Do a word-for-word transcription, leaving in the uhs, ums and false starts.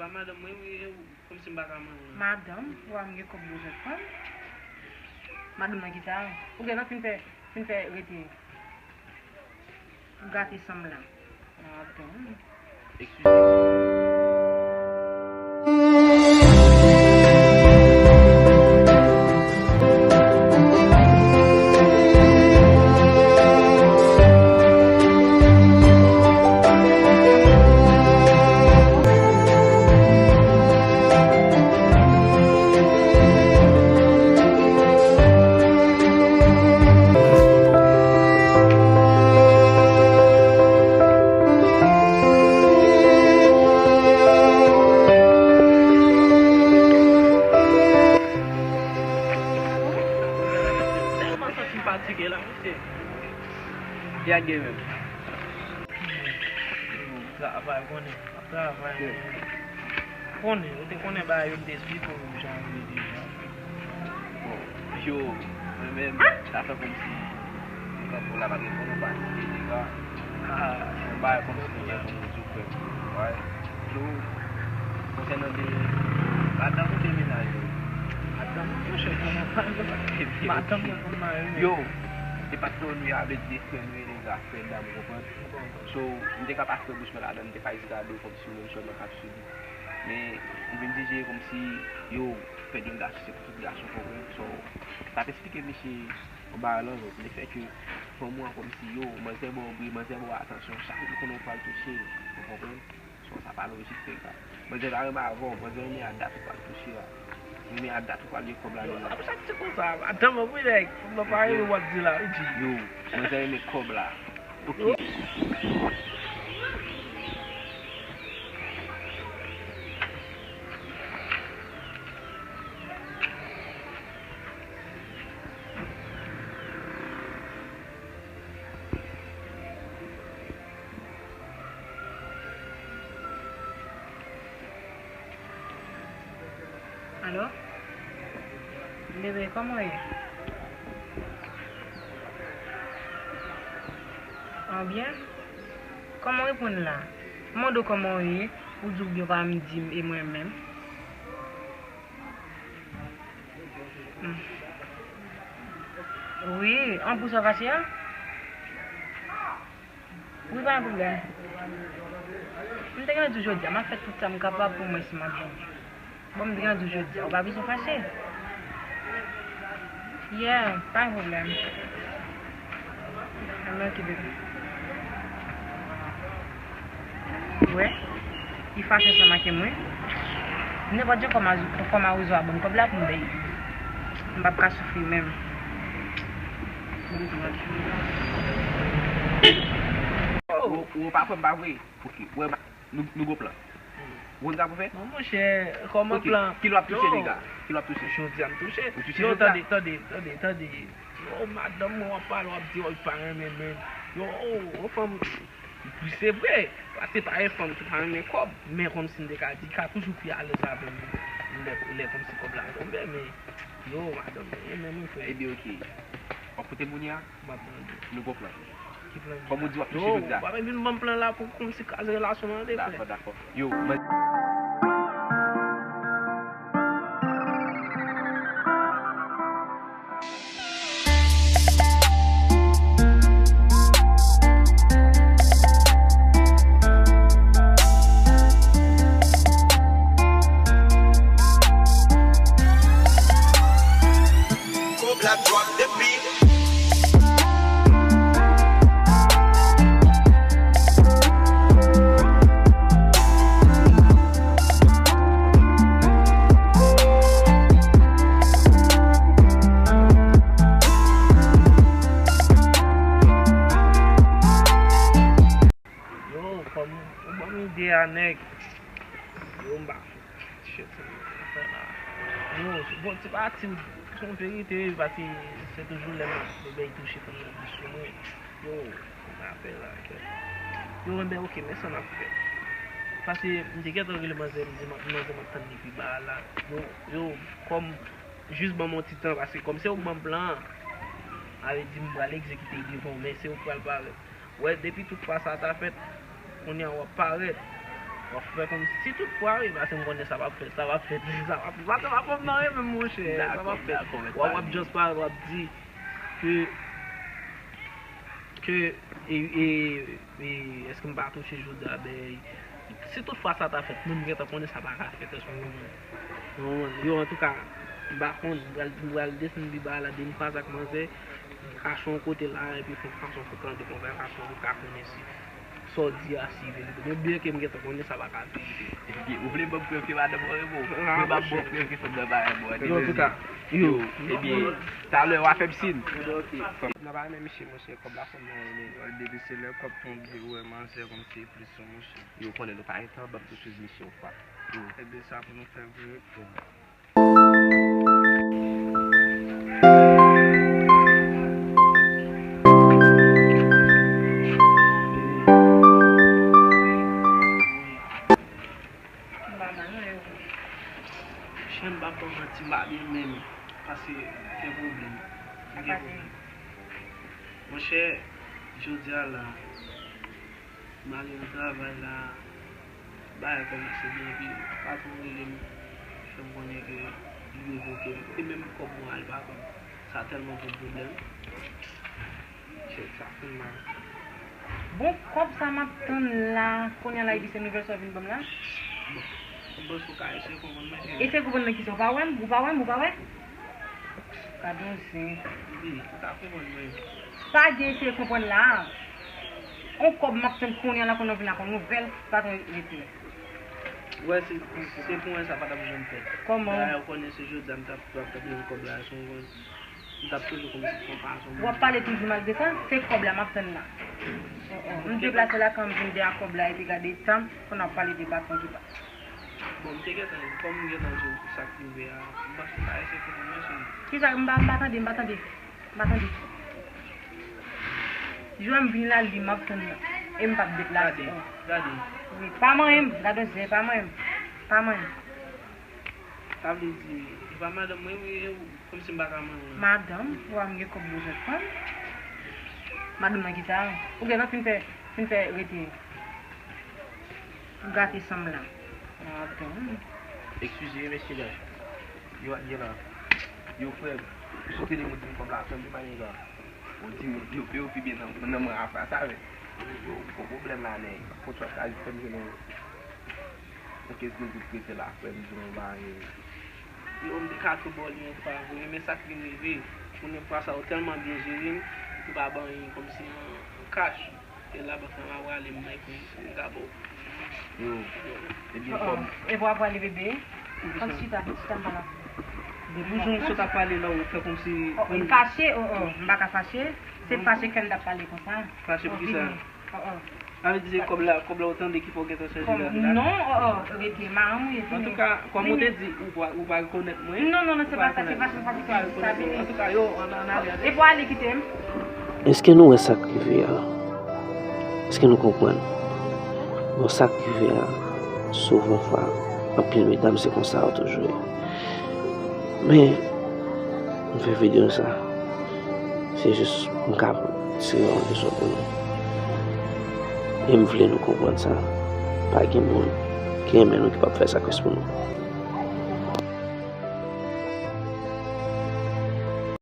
Pa madanm mwen, wi, e ou, kòmsi m pa ka manyen. Madanm, ou pa m gen kòb bezwen pran. Madanm nan ki sa? Ou gen nan fin fè, fin fè rete gate san m la. Madanm. Eskize. Mwen santi m fatige la, mesye. Ki a gen menm? Travay, konnen. Travay. Konnen, ou te konnen bagay yo, m te esplike w jan yo ye deja. Bon, yo, mwen menm, sa fè kòmsi m kanpe w la, pa gen konnen w pa kite deja. Ah, se yon bagay kòmsi mwen gen pou mwen di w, frè m. Wè. Yo, konsènan de madanm ou de mennaj ou? Madanm mwen, monchè, madanm mwen pou m marye. Yo, e pa t non nou ye, a vle di frè nou ye, nèg la, frè dam, ou konprann? So, m te ka pa fè bouch mwen ladan, m te ka jis gade w kòmsi ou menm sèlman k ap sou li. Men, m vin jije kòmsi, yo, fè de gason, se pou tout gason, konprann? So, m t ap esplike misye yon bagay lòt jou, m te fè ke fanm ou an kòmsi, yo, manzè ba w bri, manzè ba w atansyon, chak jou konnen w pral touche, ou konprann? So, sa pa lojik, nèg la. Manzè pa renmen avè w, manzè renmen a dat ou pral touche a. Renmen a dat ou pral gen kòb la. Yo, nan sa k di konsa, madanm mwen, wi, nèg. Mwen pa renmen w ap di la, wi, G. Yo, manzè renmen kòb la. Ok. Alo? Bebe, kòman w ye? An byen? Kòman w reponn la? M mande w kòman w ye, ou di w byen w pa menm di m e mwen menm. Hmm. Wi, an pou sa fache a? Wi, pa gen pwoblèm. M te gentan di w jodi a, m ap fè tout sa m kapab pou mwen si m ap jwenn. Bon, m te gentan di w jodi a, ou pa bezwen fache. Yeah, pa gen pwoblèm. Mwen okipe. Ou wè, li fache ansanm ak mwen. Nenpòt jan kòm a, kòm a rezo a ban m kòb la pou m bay li. M p ap ka soufri menm. Ou, ou pa kwè m pa vre? Ok, wè, nou, nou gon plan. Ou konn sa pou fè? Non, monchè, kòman plan? Ok, ki lè w ap touche, nèg la? Ki lè w ap touche? Jodi a m touche. Ou touche jodi a? Non, tande, tande, tande, tande. Yo, madanm mwen w ap pale, w ap di, oh, li pa renmen, men. Yo, oh, yon fanm, wi, se vre. Paske pa gen fanm ki pa renmen kòb. Men kòmsi m te ka di, li ka toujou pi alèz avè m. Lè, lè kòmsi kòb la tonbe, men, yo, madanm mwen renmen m, wi, frè. Ebyen, ok. W ap koute m kounye a? M ap tande. Nou gon plan. Ki plan? Kòm ou di w ap touche jodi a. Yo, w pa vin ban m plan la pou kòmsi kraze relasyon an de, frè. Dakò, dakò. Yo, mwen. Kòb la drop the beat. Yo, kòm ou ban m ide a, nèg. Yo, m pa fè. Shit, sa m ap fè la. Yo, bon, se pa ti, se yon verite, wi, paske se toujou lè m ap bay touche fanm nan plis sou mwen. Yo, m ap fè la, kèt. Yo, enben, ok, men sa m ap fè. Paske m te gentan rele manzè, m di, manzè, m ap tann li pi ba a la. Yo, yo, kòm, jis ban m yon ti tan, paske kòm se ou k ban m plan an, sa vle di m pral egzekite l devan w, men se ou k pral parèt. Wè, depi tout fwa sa ta fèt, kounye a w ap parèt. W ap fè kòm si tout fwa, wi, paske m konnen sa p ap fèt, sa p ap fèt, sa p ap, sa p ap, sa p ap nan renmen m, monchè, sa p ap fèt. W ap, w ap just pale, w ap di ke, ke, e, e, e, èske m pa touche jodi a, ben, si tout fwa sa ta fèt, moun gentan konnen sa pa ka fèt, èske w konprann? Ou konprann? Yo, antouka, m pa konn, m pral, m pral desann pi ba la, depi m kwaze ak manzè, kache yon kote la, epi fè yon fason pou tande konvèsasyon, pou ka konnen si sa w di a, si vre li vre. Men byen ke m gentan konnen sa pa ka vre. Epi, ou vle ban m prèv ke madanm mwen renmen w? Mwen pa ban w prèv ke fanm nan pa renmen w. Yo, antouka, yo. Ebyen, talè w a fè m siy. Ok. Fanm nan pa renmen misye, monchè, kòb la fanm nan renmen. Depi se lè kòb tonbe, ou wè manzè kòmsi e plis yon monchè. Yo konnen nou pa gen tan ban m tou swiv misye yon fwa. Ebyen, sa pou nou fè vre. Monchè, m p ap ba w manti, m pa byen menm, paske m gen pwoblèm. M gen pwoblèm. Monchè, jodi a la, m ale nan travay la, bagay kòmanse byen, epi patwon rele m, fè m konnen ke li revoke m. E menm kòb mwen a, li pa ban m. Sa tèlman ban m pwoblèm. Chèk sa fin mal. Bon, kòb sa m ap tann la, kounye a la, epi se nouvèl sa w vin ban m la? Bon, m panse w ka eseye konprann mwen, cheri. Eseye konprann nan kisa? Ou pa wè m? Ou pa wè m? Ou pa wè? Gad yon zen. Wi, ou ka konprann mwen. Pa gen eseye konprann la. On kòb m ap tann kounye a la, kounye a w vin ak on nouvèl, patwon rete. Wè, se, se pou mwen sa pa t ap janm fèt. Kòman? Dayè, ou konnen se jodi a m t ap, t ap tande yon kòb la, se yon, m t ap toujou kòmsi se yon fason. W ap pale toujou malgre sa? Se kòb la m ap tann la. Oh, oh. M deplase la, kan m vin dèyè kòb la, epi gade tan, kounye a w ap pale de patwon ki pa. Bon, m te gentan, kòm m gentan di w sa k rive a, m panse w ka eseye konprann mwen, cheri. Kisa? M pa, m pa tande, m pa tande. M pa tande. Jou a m vini la, li m ap tann nan. E m p ap deplase. Gade, gade. Wi, pa manyen m, gade zen, pa manyen m. Pa manyen m. Sa vle di, e pa madanm mwen, wi, e ou, kòmsi m pa ka manyen w. Madanm, ou pa m gen kòb bezwen fanm. Madanm nan kisa? Ou gentan fin fè, fin fè rete. Pou gate san m la. Ah, bon. Eskize, mesye dam. Yo, yo la. Yo, frè m, sou tele, moun di m kòb la, frè m, yo pa nèg la. Yo di m, yo, yo pi byen nan, nan mwen apa, sa vre. Yo, gwo pwoblèm la, nèg. Fò twa ka frè m, jwenn yon, yon kenz mil goud prete la, frè m, di m yon bagay. Yo, m te ka tou ba w li yon fwa vre, men sa k vin rive, kounye fwa sa, yo tèlman byen jere m, yo pa ban m kòmsi an, an kach. E la bank la m a prale, m bay kondisyon m ka ba w. Yo. Ebyen, oh, oh. Kòm. Epi w ap prale, bebe? Kòm chita, chita m pale avè w. Depi jan w sot ap pale la, ou fè kòmsi. Oh, m fache? Oh, oh, m pa ka fache. Se fache kè n t ap pale konsa. Fache pou kisa? Oh, oh. Sa vle di se kòb la, kòb la ou tande ki fè w gentan chanje lavi la? Non, oh, oh, rete, madanm ou ye, fini. Antouka, kòm ou te di, ou pa, ou pa rekonèt mwen. Non, non, non, se pa sa, se pa sa, se pa sa, vini. Antouka, yo, ann, ann ale, ann ale. Epi w ale kite m. Èske nou wè sa k rive a? Èske nou konprann? Bon, sa k rive a, souvan fwa, anpil medam se konsa yo toujou ye. Men, m fè videyo sa, se jis m ka tire yon leson pou nou. E m vle nou konprann sa. Pa gen moun ki renmen nou ki p ap fè sakrifis pou nou.